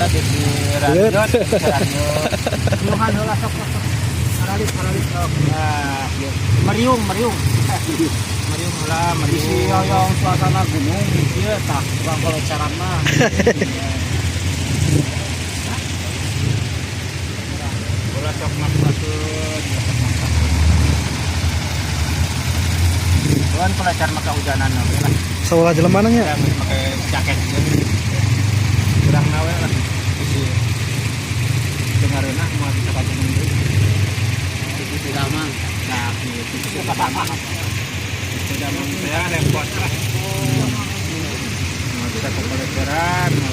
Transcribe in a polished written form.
Eta bisi radiot, bisi radiot. Riungan heula, sok sok sok. Haralit haralit sok. Nah, ieu. Meriung, meriung. Meriung heula, meriung. Bisi hoyong suasana gunung ieu tah, tukang koleceran mah. Ulah sok maksakeun, ulah sok maksakeun. Tuan pelajar maka hujanan oge lah. Saulah jelema nya. Ya, geus make jaket gitu. Kurang nawe lah. Bisi dengareunah moal bisa ka gunung deui. Bisi tidak mah. Nah, gitu. Sepeda mah teh repot lah. Mau bisa ke peleceran, mau